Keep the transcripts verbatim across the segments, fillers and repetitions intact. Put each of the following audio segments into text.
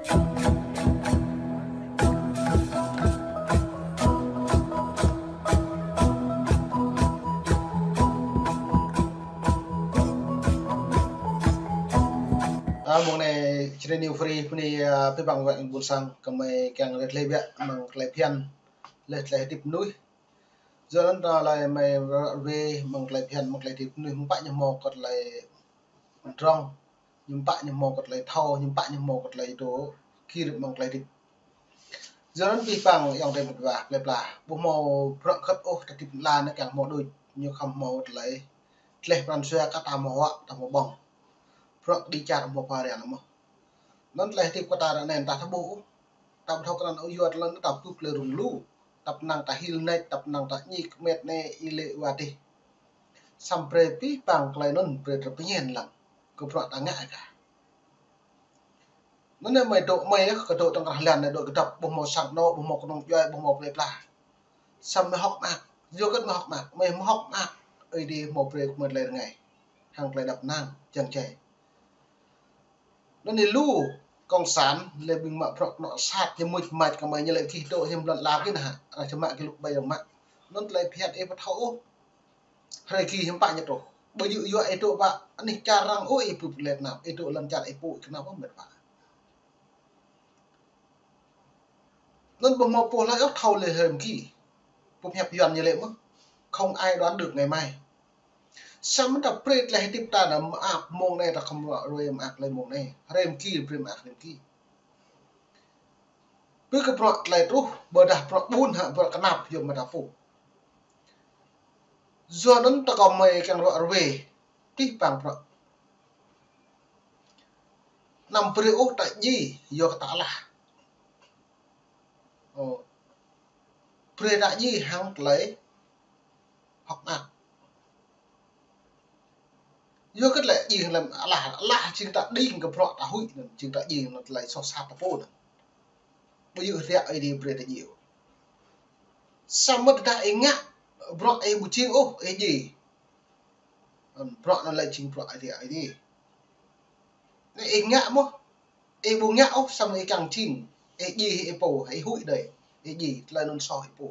Ơ, mông anai Jrai New Free, bơni, ơ, abih bang wơ̆t ƀôn sang, gơmơi kiăng rơtleh biă mơ̆ng tơlơi phiăn, lĕ tơlơi hơdip mơnuih. Yua anŭn tơlơi mơi ră ruai mơ̆ng tơlơi phiăn, mơ̆ng tơlơi hơdip mơnuih, hiư̆m pă ñu hmâo kơ tơlơi pơdrŏng, hiư̆m pă ñu hmâo kơ tơlơi thâo, hiư̆m pă ñu hmâo kơ tơlơi dŏ gir mơ̆ng tơlơi hơdip. Yua anŭn abih bang ayŏng adơi met wa, plơi pla, ƀu hmâo bruă khăt ôh, ta hơdip lăn anai kiăng hmâo đôč, ñu khŏm hmâo tơlơi tleh pran jua kơ ta hmâo huă, ta hmâo ƀơ̆ng. Bruă kơđi čar hmâo pha răng mơ̆n. Anŭn tơlơi hơdip kơ ta ră anai ta ƀu thâo ôh. Ta ƀu thâo krăn ôh yua tơlơi anŭn ta bưp tơlơi rŭng lu. Ta pơnăng ta hil nač, ta pơnăng ta ñik met anai ih lĕ wa tih. Samơ̆ brơi abih bang tơlơi anŭn brơi tơpơñen lăng. Kơ bruă ta ngă kah. Anŭn anai mơi dŏ mơi yơh, kơ dŏ tơ̆ng krah lăn anai dŏ kơdŏp, ƀu hmâo sang anŏ, ƀu hmâo kơnung djuai, ƀu hmâo plơi pla. Samơ̆ mơi hơ̆k mơak. Yua hơget mơi hơ̆k mơak? Mơi hmâo hơ̆k mơak, mơi hmâo hơ̆k mơak, ơi Adai hmâo brơi kơ mơi tơlơi rơngai. Hăng tơlơi đăp năng, jăng jai. Anŭn anai lu, cộng sản, lĕ ƀing mă bruă kơnŏ sat, ñu mŭt mač kơ mơi, ñu lĕ gih dŏ hiư̆m lăn la gih anai hă, arăng čơmă gih lŭk ƀai arăng mă. Anŭn tơlơi phiăn ih ƀu thâo ôh. Hrơi gih hiư̆m pă ñu truh. Ƀu djơ̆ yua ih dŏ ƀă anih čar arăng ôh ih bưp lĕ tơnap, ih dŏ lŏn čar ih pô ih tơnap ôh met wa. Anŭn ƀu hmâo pô hlơi ôh thâo lĕ hrơi mơ̆ng gih. Pơhiăp Yuan ñu lĕ mơ̆n. Không ai đoán được ngày mai. Samơ̆ ta brơi tơlơi hơdip ta anai mơak mông anai ta khŏm ră ruai mơak lĕ mông anai. Hrơi mơ̆ng gih brơi mơak hrơi mơ̆ng gih. Ƀơi kơ bruă tơlơi truh, ƀôdah bruă ƀun hă, bruă kơnap yua mơ̆ ta pô. Yua anŭn ta kơ mơi kiăng ră ruai, abih bang bruă. Anăm brơi ôh ta djai, yua kơ ta alah. Ơ. Brơi ta djai hăng tơlơi hơ̆k mơak. Yua kơ tơlơi djai lăm alah, alah jing ta đing kơ bruă ta huĭ anŭn, jing ta djai anŭn tơlơi soh sat ta pô anŭn. Ƀu djơ̆ riă Ơi Adai brơi ta djai. Samơ̆ tơdah ih ngă, bruă ih ƀu jing ôh, ih djai. Anŭn bruă anŭn lĕ jing bruă Ơi Adai, Ơi Adai. Anai ih ngă mơ̆n, ih ƀu ngă ôh samơ̆ ih kiăng jing, ih djai ih pô, ih huĭ đơi, ih djai, tơlơi anŭn soh ih pô.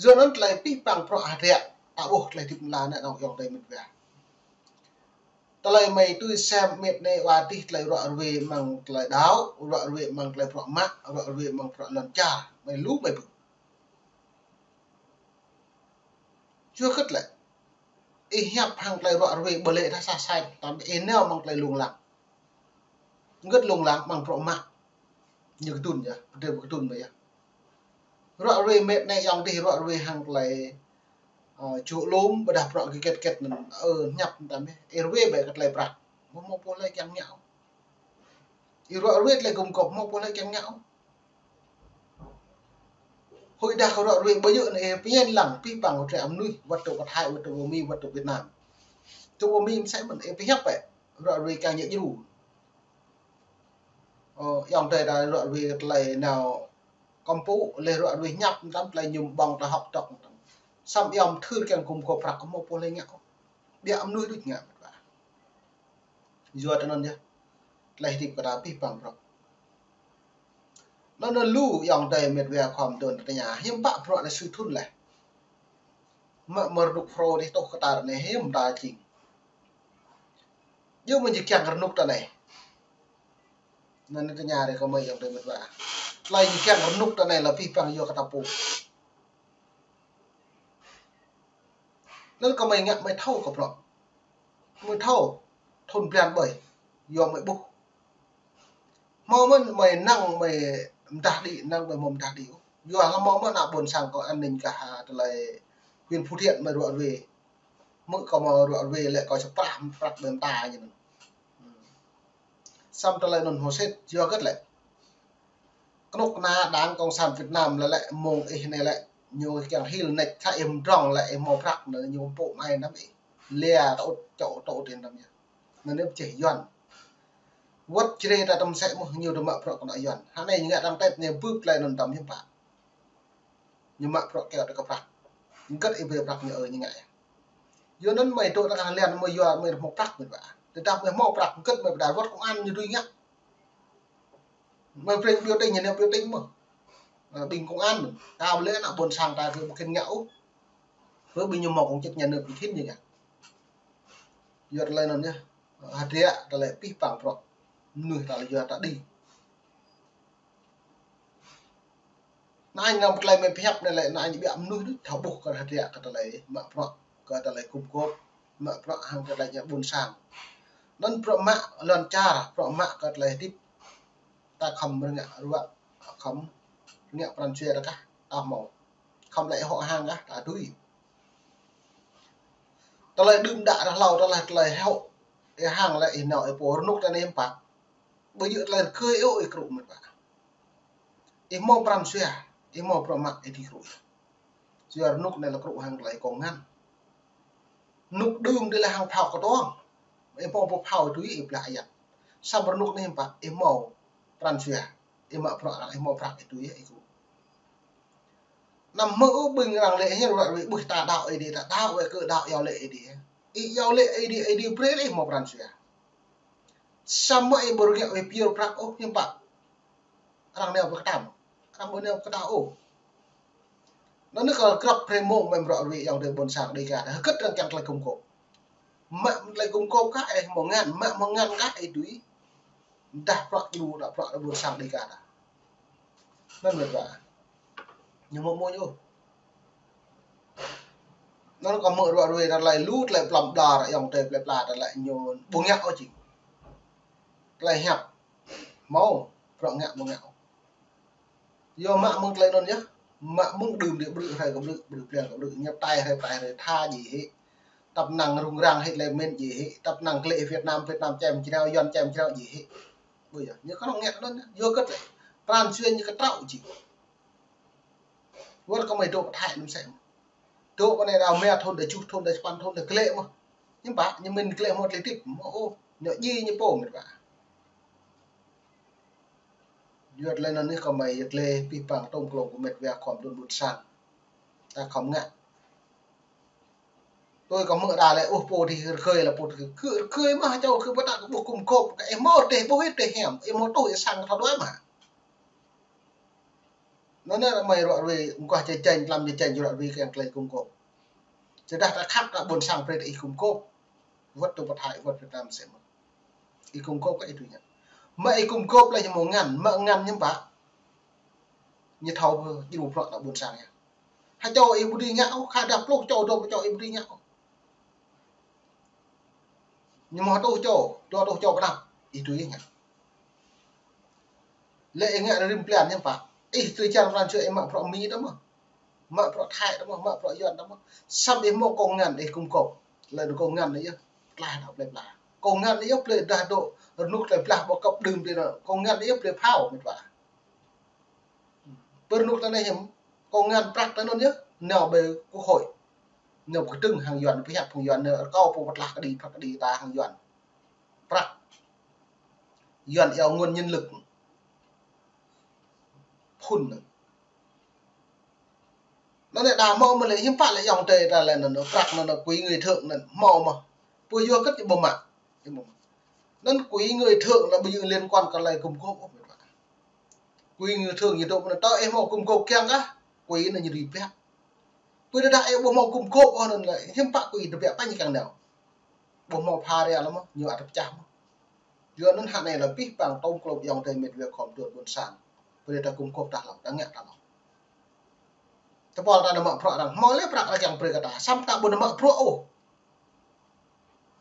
Yua anŭn tơlơi abih bang bruă hơdră, ta ƀuh tơlơi hơdip lăn anai ayŏng adơi met wa. Tơlơi mơi tui sem met anai wa tih tơlơi ră ruai mơ̆ng tơlơi đaŏ, ră ruai mơ̆ng tơlơi bruă mă, ră ruai mơ̆ng bruă lŏn čar, mơi lu mơi bưp. Yua hơget lĕ. Ih hiăp hăng tơlơi ră ruai ƀu lĕ ta sa sai, tơdah ih nao mơ̆ng tơlơi lông lăng. Hơget lông lăng mơ̆ng bruă mă. Ñu kơdŭn yơh, pơdrĕ kơdŭn mơi yơh. Ră ruai met anai ayŏng adih ră ruai hăng tơlơi, ơ, čuh lŏm, ƀôdah bruă kơket ket anŭn, ơ, hiăp tơdah mơi. Ih ruai ƀơi kơ tơlơi prăk. Ƀu hmâo pô hlơi kiăng ngă. Ih ră ruai tơlơi gum gôp hmâo pô hlơi kiăng ngă. Huĭ dah kơ ră ruai ƀu djơ̆ anai ih pơñen lăng abih bang hơdră mơnuih, wơ̆t dŏ pơ Thái, wơ̆t dŏ pơ Mi, wơ̆t dŏ Việt Nam. Dŏ pơ Mi mơsĕ mơ̆n ih pơhiăp ĕ, ră ruai kiăng ñu djru. Ơ, ayŏng adơi ta ră ruai tơlơi nao kơmpŭ, lĕ ră ruai hiăp mơtam tơlơi ñu ƀơ̆ng ta hŏk tŏk mơtam. Samơ̆ ayŏng thưr kiăng gum gôp prăk hmâo pô hlơi ngă. Biă mơnuih đôč ngă met wa. Yua tơ anŭn yơh. Tơlơi hơdip kơ ta abih bang bruă. Anŭn anŭn lu ayŏng adơi met wa khŏm dŏ tơña. Hiư̆m pă bruă anai sui thŭn laih. Mă mơ̆ rơnŭk Phrô dih tŏh kơ ta ră anai hiư̆m ta jing. Yua mơ̆ ñu kiăng rơnŭk ta anai. Anŭn anai tơña rai kơ mơi ayŏng adơi met wa. Tơlơi ñu kiăng rơnŭk ta anai lĕ abih bang yua kơ ta pô. Anŭn kơ mơi ngă mơi thâo kơ bruă. Mơi thâo, thŭn blan ƀơi, yua mơi ƀuh. Hmâo mơ̆n mơi năng mơi mơdah đĭ, năng mơi hmâo mơdah đĭ. Yua hmâo mơ̆n ană ƀôn sang kơ an ninh kah tơlơi huyện Phú Thiện mơi ră ruai. Mơ̆ kơ mơi ră ruai lĕ kơ sa prăk, prăk ƀơi mơta ñu anŭn. Samơ̆ tơlơi anŭn hmâo sĭt, yua hơget lĕ. Kơnuk kơna Đảng Cộng sản Việt Nam lĕ lĕ mông ih anai lĕ ñu kiăng hil nač sa ih mơdrŏng lĕ ih hmâo prăk anŭn ñu pơpŭ mai năm ih. Lia tơŭt čŏ tơŭt ih năm yơh. Anŭn anai pơčeh Yuan. Wơ̆t Jrai ta tơm sĕ mơ̆ ñu tơmă prăk kơnuk Yuan. Hơnai ñu ngă tang tet ñu bưp tơlơi anŭn tơm hiư̆m pă. Ñu mă prăk kơ ta kơ prăk. Hơget ih brơi prăk ñu ơi ñu ngă yơh. Yua anŭn mơi dŏ ta kơ lăn mơi yua mơi hmâo prăk met wa. Tơdah mơi hmâo prăk hơget mơi pơđar wơ̆t công an ñu dưi ngă. Mơi preng biểu tình, ñu nao biểu tình mơ̆. Ơ, ƀing công an, ta ƀu lĕ ană ƀôn sang ta kơ ƀu khĭn ngă ôh. Pơ ƀing ñu mơ̆ công chức nhà nước ƀu khĭn ñu ngă. Yua tơlơi anŭn yơh. Hơdră tơlơi pĭ păng bruă. Mơnuih ta lĕ yua ta đĭ. Anai ñu pơklaih mơ̆ pơhiăp anai lĕ, anai ñu ƀiă mơnuih đôč thâo ƀuh kơ hơdră kơ tơlơi mă bruă, kơ tơlơi gum gôp, mă bruă hăng kơ tơlơi ñu ƀôn sang. Anŭn bruă mă lŏn čar, bruă mă kơ tơlơi hơdip. Ta khŏm rơngiă ruă, khŏm rơngiă pran jua ta kah, ta hmâo. Khŏm lĕ hŏ hăng kah, ta dưi. Tơlơi đưm đă ră hlâo, tơlơi, tơlơi hŏ, ih hăng lĕ ih nao ih pô rơnŭk ta nem pă. Ƀu djơ̆ tơlơi rơgơi ôh ih krŭ mơ̆n pă. Ih hmâo pran jua, ih hmâo bruă mă ih dưi krŭ. Yua rơnŭk anai lĕ krŭ hăng tơlơi kông ngăn. Rơnŭk đưm dih lĕ hăng phao kơtuang. Ih hmâo pô phao ih dưi ih blah ayăt. Samơ̆ rơnŭk anai pă ih hmâo pran jua. Ih mă bruă arăng ih hmâo prăk ih dưi ih krŭ. Anăm hmư̆ ôh ƀing arăng lĕ hiăp ruă ruê ƀuh ta đaŏ Ơi Adai, ta đaŏ wơ̆t kơ đaŏ iâu laĭ Ơi Adai. Ih iâu laĭ Ơi Adai, Ơi Adai brơi lĕ ih hmâo pran jua. Samơ̆ ih ƀu rơngiă wơ̆t pioh prăk ôh, hiư̆m pă. Arăng nao pơkơtăm. Arăng ƀu nao pơkơtăm ôh. Anŭn anai kơ grăp premo mơ̆ng bruă ruê ayŏng adơi ƀôn sang Dêga ta. Hơget arăng kiăng tơlơi gum gôp. Mă tơlơi gum gôp kah ih hmâo ngăn, mă hmâo ngăn kah ih dưi. Dah bruă djru, dah bruă ƀôn sang Dêga ta. Anŭn mơ̆n pă. Ñu mơ̆ mơ̆ ñu. Anŭn kơ mơ̆ ruă ruê tơlơi lu, tơlơi plăm blar, ayŏng adơi plơi pla tơlơi ñu ƀu ngă ôh čih. Tơlơi hiăp. Hmâo, bruă ngă ƀu ngă ôh. Yua mă mơ̆ng tơlơi anŭn yơh. Mă mơ̆ng đưm dih ƀrư̆ hrơi kơ ƀrư̆, ƀrư̆ pliăng kơ ƀrư̆, ñu pơtai hrơi pơtai hrơi tha djai hĭ. Tăp năng rŭng răng hĭ tơlơi mĭn djai hĭ. Tăp năng klĕ Việt Nam, Việt Nam čem črao, Yuan čem črao djai hĭ. Ƀu yơh, ñu kơnơ̆ng ngă anŭn yơh. Yua hơget lĕ. Pran jua ñu kơtraŏ čih. Wơ̆t kơ mơi dŏ pơ Thái anŭn mơsĕ mơ̆n. Dŏ pơ anai đa mơ̆ thun đa juh thun đa sapăn thun đa klĕ mơ̆n. Hiư̆m pă, ñu mĭn klĕ hmâo tơlơi hơdip mơ̆ ôh, ñu djai ñu pô mĭn pă. Yua tơlơi anŭn anai kơ mơi yua tơlơi pĭ păng tơm klông kơ met wa khŏm đưm ƀôn sang. Ta khŏm ngă. Tui kơ mơ̆ đa lĕ, ôh, pô dih rơgơi lĕ pô dih kơ rơgơi mơ̆, čô kơ ƀu ta kơ ƀuh gum gôp, kơ ih hmâo dêh ƀuh ih dêh hiam, ih hmâo tuh ih sang thâo đuaĭ mơ̆. Anŭn anai mơi ruă ruê, mơguah čơčen, tlam čơčen ruă ruê kiăng tơlơi gum gôp. Tơdah ta khăp ta ƀôn sang brơi ta ih gum gôp. Wơ̆t dŏ pơ Thái, wơ̆t Việt Nam mơsĕ mơ̆n. Ih gum gôp kơ ih dưi ngă. Mă ih gum gôp lĕ ñu hmâo ngăn, mă ngăn hiư̆m pă. Ñu thâo djru bruă ta ƀôn sang yơh. Hă čô ih ƀu dưi ngă ôh, khă dah pluh čô, dua pluh čô ih ƀu dưi ngă ôh. Ñu hmâo tuh čô, dua tuh čô pơđăp, ih dưi ngă. Lĕ ih ngă rĭm blan hiư̆m pă. Ih tui čar pran jua ih mă bruă Mi ta mơ̆n. Mă bruă Thái ta mơ̆n, mă bruă Yuan ta mơ̆n. Samơ̆ ih hmâo kông ngăn ih gum gôp. Lĕ kông ngăn anai yơh. Tlaih ta plơi pla. Kông ngăn anai yơh plơi dah dŏ rơnŭk tơlơi blah ƀu kơp đưm dih anŭn. Kông ngăn anai yơh plơi phao mĭt wa. Pơ rơnŭk ta anai hiư̆m, kông ngăn prăk ta anŭn yơh, nao ƀơi quốc hội. Nao kơtưng hăng Yuan, pơhiăp hăng Yuan, nao rơkâo pô pơtlaih kơđi, prăk kơđi ta hăng Yuan. Prăk. Yuan iâu nguồn nhân lực. Phun anŭn. Anŭn anai đa hmâo mơ̆ lĕ hiư̆m pă lĕ ayŏng adơi ta lĕ anŭn, prăk anŭn, anŭn quỹ người thượng anŭn, hmâo mơ̆. Pô yua hơget ƀu mă. Anŭn quỹ người thượng anŭn ƀu djơ̆ liên quan kơ tơlơi gum gôp ôh. Quỹ người thượng ñu dŏ mơ̆n tơ ih hmâo gum gôp kiăng kah, quỹ anŭn ñu dưi biă. Pơ tơdah ih ƀu hmâo gum gôp ôh anŭn lĕ, hiư̆m pă quỹ tơbiă pă ñu kiăng nao. Ƀu hmâo pha ria lăm mơ̆, ñu ăt pơčah mơ̆. Yua anŭn hă anai lĕ pĭ păng tơm klông ayŏng adơi met wa khŏm đưm ƀôn sang. Brơi ta gum gôp ta hlâo, ta ngă ta hlâo. Tơpul ta nao mă bruă arăng, hmâo lĕ prăk arăng kiăng brơi kơ ta, samơ̆ ta ƀu nao mă bruă ôh.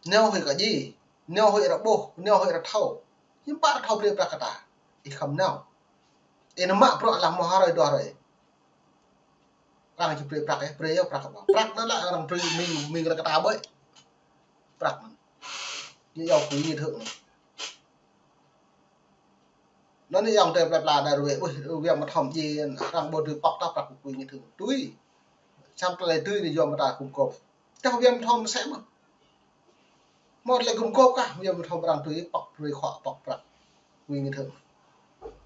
Nao huĭ kơ djai, nao huĭ ră ƀuh, nao huĭ ră thâo. Hiư̆m pă ră thâo brơi prăk kơ ta. Ih khŏm nao. Ih nao mă bruă lăng hmâo hrơi dua hrơi. Arăng či brơi prăk ih, brơi yơh prăk kơ ta. Prăk anŭn lĕ arăng brơi mơ̆ng, mơ̆ng ră kơ ta ƀơi. Prăk anŭn. Ñu iâu quỹ người thượng anŭn. Anŭn anai ayŏng adơi plơi pla đa ruê, ui, ruê mă thom djai, arăng ƀu dưi pŏk ta prăk quỹ người thượng. Tui. Samơ̆ tơlơi tui anai yua mơ̆ ta gum gôp. Tah wia mơ̆ thom mơsĕ mơ̆n. Hmâo tơlơi gum gôp kah, wia mơ̆ thom arăng tui pŏk brơi khua pŏk prăk. Quỹ người thượng.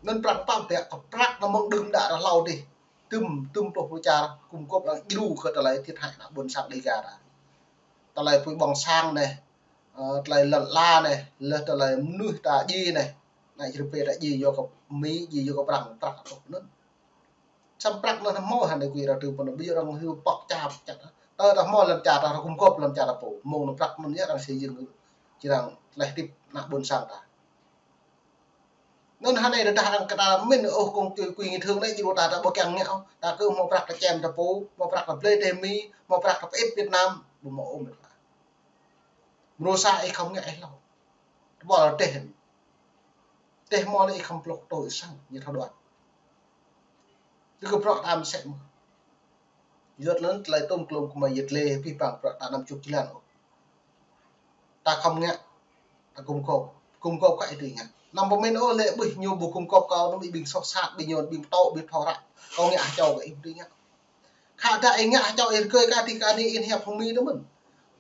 Anŭn prăk păm biă kơ prăk anŭn mơ̆ng đưm đă ră hlâo dih. Tơm, tơm pluh pluh čar, gum gôp arăng djru kơ tơlơi thiệt hại ană ƀôn sang Dêga ta. Tơlơi apui ƀong sang anai, ơ, tơlơi lŏn ala anai, lĕ tơlơi mơnuih ta djai anai. Anai čih rơpê ta ji yua kơ Mi, ji yua kơ Prăng, prăk atuh anŭn. Samơ̆ prăk anŭn hmâo hă anai kui ră tơ pô anŭn, ƀu djơ̆ arăng hyu pŏk ča pŏk ča. Tơ ta hmâo lŏn čar ta, ta gum gôp lŏn čar ta pô. Mơ̆ng anŭn prăk anŭn yơh arăng xây dựng, či arăng tơlơi hơdip ană ƀôn sang ta. Anŭn hă anai tơdah arăng kơ ta mĭn ôh kông tui kui ngĭ thương anai či rô ta, ta ƀu kiăng ngă ôh. Ta kơ hmâo prăk ta čem ta pô, hmâo prăk ta blơi dêh Mi, hmâo prăk ta pơĭt Việt Nam, ƀu hmâo ôh mĭt wa. Mrô sa ih khŏm ngă ih hlâo. Tơƀuăl dêh. Dêh hmâo lĕ ih khŏm plŏk tui sang, ñu thâo đuaĭ. Tơ kơ bruă ta mơsĕ mơ̆n. Yua anŭn tơlơi tôm klôm kơ mơi yơh lĕ abih bang bruă ta anăm čŭk jơlan ôh. Ta khŏm ngă, ta gum gôp, gum gôp kơ ih tui ngă. Anăm pơmĭn ôh lĕ ƀuh ñu ƀu gum gôp kâo, anŭn ƀing soh sat, ƀing ñu, ƀing pơtô, ƀing thâo ră. Kâo ngă hơčâo kơ ih tui ngă. Khă dah ih ngă hơčâo ih rơgơi kơ adih kơ anih ih hiăp hăng Mi tơ mơ̆n.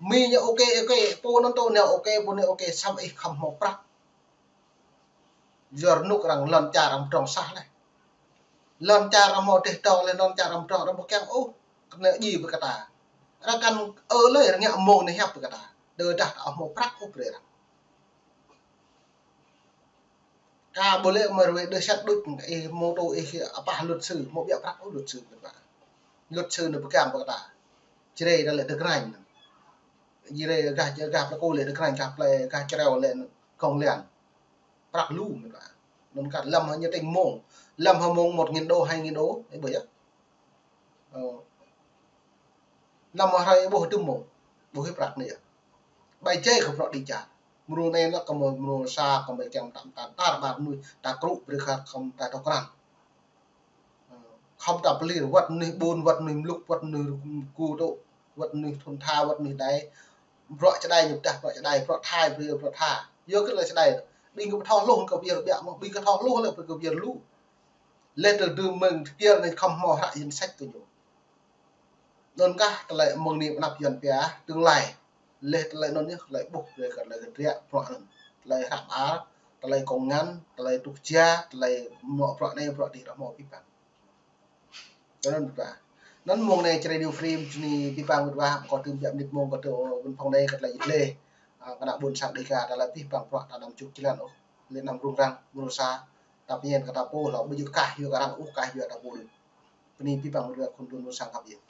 Mi ñu ok ok, pô anŭn tơ ñu ok, pô anai ok, samơ̆ ih khŏm hmâo prăk. Yua rơnŭk arăng lŏn čar arăng pơdrŏng sah leh. Lŏn čar arăng hmâo dêh dŏng leh, lŏn čar arăng pơdrŏng, arăng ƀu kiăng ôh kơ anai ji ƀơi kơ ta. Arăng kăn ơ lơi arăng ngă mơ̆ng anai hiăp ƀơi kơ ta. Tơdah ta ƀu hmâo prăk ôh brơi arăng. Ka ƀu lĕ mơ̆ rơwĕ đơ sat đôč, ih mơ̆ tơ ih apah luật sư, hmâo ƀiă prăk ôh luật sư mĭt wa. Luật sư anai pơgang ƀơi kơ ta. Jrê ta lĕ Đắk Ranh. Jrê gah, gah plơi Kô lĕ Đắk Ranh, gah plơi, gah Čreo lĕ Kông Lan. Prăk lu mĭt wa. Anŭn kah lăm hă ñu tĭng mông. Lăm hă mông một nghìn đô, hai nghìn đô, ih ƀuh yơh. Ơ. Lăm hă hrơi ƀuh tơm mông. Ƀuh hĭ prăk anai yơh. Ƀai jai kơ bruă dêh čar. Mrô anai lĕ kơ mrô, mrô sa kơ mơi kiăng tam tam tar ƀar mơnuih ta krŭ brơi kơ khŏm ta tŏk krăn. Khŏm ta pơlir, wơ̆t mơnuih ƀun, wơ̆t mơnuih mlŭk, wơ̆t mơnuih ku tŭ, wơ̆t mơnuih thŭn tha, wơ̆t mơnuih đai. Bruă čơđai ñu pơdah, bruă čơđai, bruă Thai, pơdah bruă Thai. Yua kơ tơlơi čơđai. Ƀing kơ pơthâo hluh kơ pơyơr ƀiă mơ̆n, ƀing kơ thâo hluh lĕ pơyơr lu. Leh tơ dư mơ̆ng tơkier anai khŏm hmâo hră danh sách kơ ñu. Anŭn kah tơlơi mơ̆ng anai pơanăp Yuan pia tương lai. Leh tơlơi anŭn yơh, tơlơi ƀuh, tơlơi kơ tơlơi kơdriă, bruă anŭn. Tơlơi hră ƀar, tơlơi kông ngăn, tơlơi tuh jia, tơlơi mơ̆ bruă anai, bruă adih, ră hmâo abih bang. Tơ anŭn mĭt wa. Anŭn mông anai Jrai Radio Free, jơni abih bang mĭt wa, kơ tơm biă mơnit mông kơ tơ ƀôn phŏng anai kơ tơlơi yit leh. Ơ, kơ ană ƀôn sang Dêga, tơlơi abih bang bruă ta anăm čŭk jơlan ôh. Leh anăm rŭng răng, mrô sa. Ta pơñen kơ ta pô hlâo, ƀu djơ̆ kah yua kơ arăng ôh, kah yua ta pô đôč. Bơni abih bang mơ̆ rơwĕ khul đôn mơ̆ sang khăp yơh.